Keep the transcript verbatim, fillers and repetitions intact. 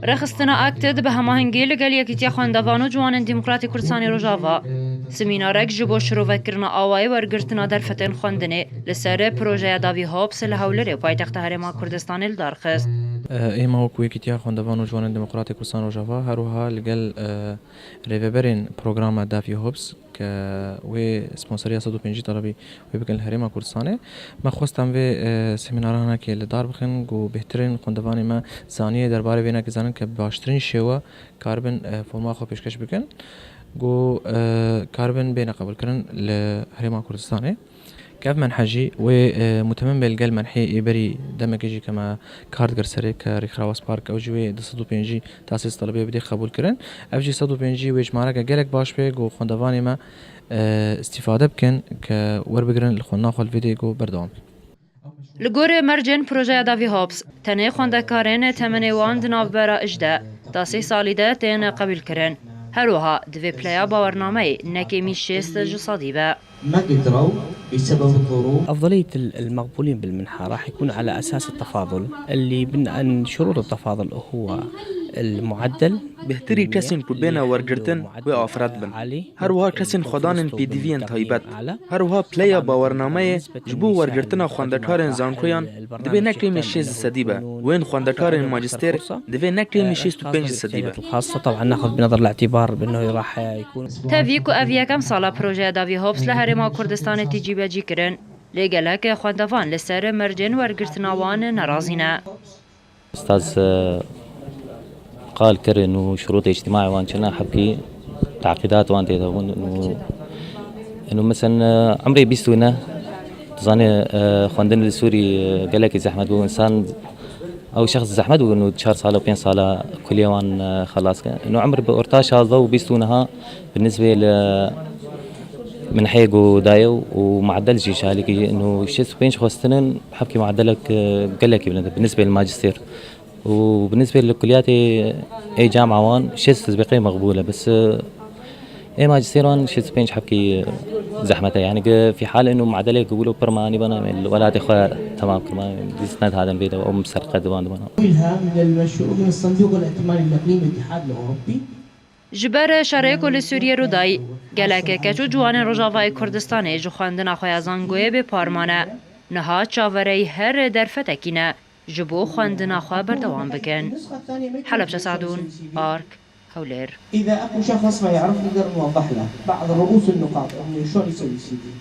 Rêxistina Aktid bi hemahengî li gel Yekîtiya Xwendevan û Ciwanên Demokratîk Kurdistanê Rojava semînarek ji bo şirovekirina awayê wergirtina derfetên xwendinê li ser projeya Davî Hops li Hewlêrê paytexta Herêma Kurdistanê li dar xist. Êma wekî Yekîtiya Xwendevan û Ciwanên Demokratîk Kurdistan Rojava her wiha li gel, e, rêveberên programa Davî Hops ke wê sponsoriya sed û pêncî talebî wê bikin li Herêma Kurdistanê. Me xwest em vê, e, semînaranekê li dar bixin ku bêhtirên xwendevanê me zaniyê derbarê vê nekê zanin ke bi baştirîn şêwe karibin, e, forma xwe pêşkeş bikin ku, e, karibin bêne qebûlkirin li Herêma Kurdistanê. Kev menhe jî wê, e, mutemim be li gel menhê ê berî demekê jî ke me kar digir serê ke Rêkxirawa Spark ew jî wê du sed û pêncî ta sê sed talebê bidê qebûl kirin. Ev jî sed û pêncî wê jimareke gelek baş be ku xwendevanê me, e, îstîfade bikin ke werbigirin li xwendina xwe li vê dê ku berdewam bikin. Li gorî mercên projeya Davî Hops, tenê xwendekarên temenê wan di navbera ijdeh ta sî salî de tên qebûlkirin. Her wiha divê pileya bawernameyê nekêmî şêst ji sedî be. ما قدروا بسبب الظروف. أفضلية ال-، المقبولين بالمنحة راح يكون على أساس التفاضل، اللي من أن شروط التفاضل هو المعدل. Bêhtirî kesên ku bêne wergirtin wê afret bin. Her wiha kesên xwedanên pêdiviyên taybet. Her wiha pileya bawernameyê ji bo wergirtina xwendekarên zankoyan divê ne kêm ê şêst sedî be. Wên xwendekarên majistêr divê ne kêm ê şêst û pênc sedî be. الخاصة طبعًا ناخذ بنظر الاعتبار بأنه راح يكون. Tevî ku ev yekem sala projeya Davî Hops li Herêma Kurdistanê tê cîbecî kirin, lê gelek xwendevan li ser mercên wergirtina wan nerazî ne. Ustaz, e, qal kirin û şurûtê îctîmaî wan çi ne, hebkî teqîdat wan tê de bûn û, û mesela, e, emrê bîst û neh, dizanê, e, xwendin li Sûrî, e, gelekî zehmet bû. Însan, ew şexs zehmet bû, û çar sala û pênc sala kuliyê wan, e, xelas kir. Û emr bi orta şazdeh û bîst û neha, bi nisbê li min hê ku dayê û muedel jî şalîkî, û şêst û pênc xwestinin, hebkî muedelek, e, gelekî bilind e, bi nisbê li majistêr. Û bi nisbê li kuliyatê ê cama wan şêst sibîqê meqbûl e, bes, e, ê majistêr wan şêst û pênc hebkî zehmet e. Yani, fi hal inu muedelê qebûl û pir manî bana, li welatê xwe temam kirma, dîs nedihatin vê de, ew serqet diban dibana. من المشروع، من الصندوق الائتماني الإقليمي الاتحاد الأوروبي. Ji ber şerê ku li Sûriyê rû dayî, gelek keç û ciwanên Rojavayê Kurdistanê ji xwendina xwe ya zangoyê bê par mane. Niha çavereyî her derfetekî ne ji bo xwendina xwe berdewam bikin. Helebçe Sadûn, Ark, Hewlêr. إذا أكو شخص ما يعرف نقدر نوضح له بعض رؤوس النقاط إنه شلون يسوي سي في.